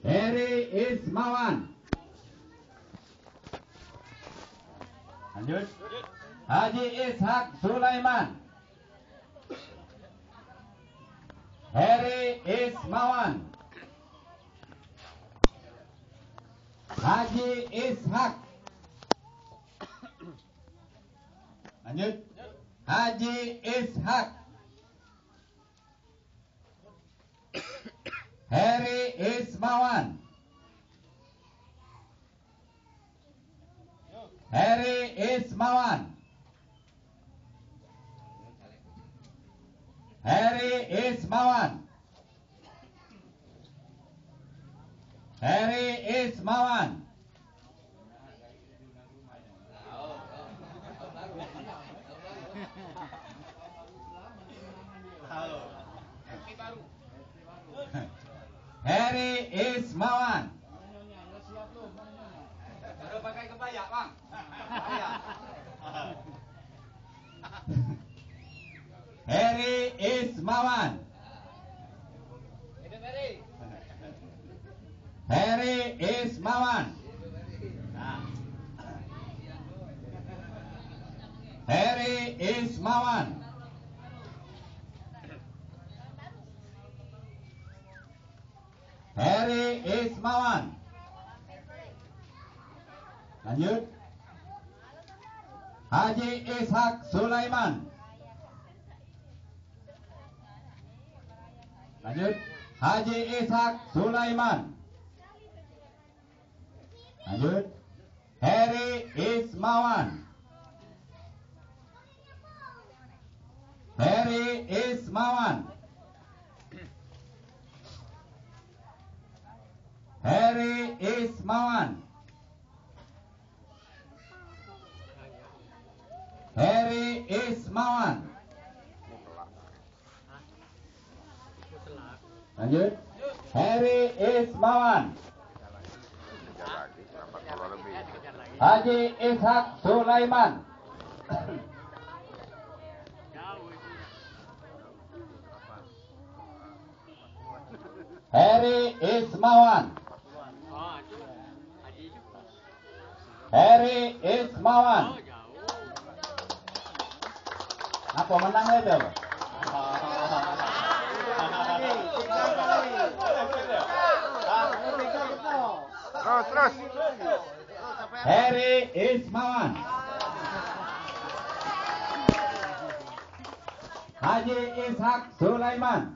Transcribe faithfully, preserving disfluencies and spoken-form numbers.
Heri Ismawan. Lanjut. Haji Ishak Sulaiman. Heri Ismawan. Haji Ishak. Lanjut. Haji Ishak. Heri Ismawan. Heri Ismawan. Heri Ismawan. Heri Ismawan. Heri Ismawan. Baru pakai kebaya, Bang. Kebaya. Heri Ismawan. Heri Ismawan. Heri Ismawan. Heri Ismawan. Lanjut. Haji Ishak Sulaiman. Lanjut. Haji Ishak Sulaiman. Lanjut. Heri Ismawan. Heri Ismawan. Heri Ismawan. Heri Ismawan. Lanjut. Heri Ismawan. Haji Ishak Sulaiman. Heri Ismawan. Heri Ismawan. Apa menang itu? Terus, terus. Heri Ismawan. Haji Ishak Sulaiman.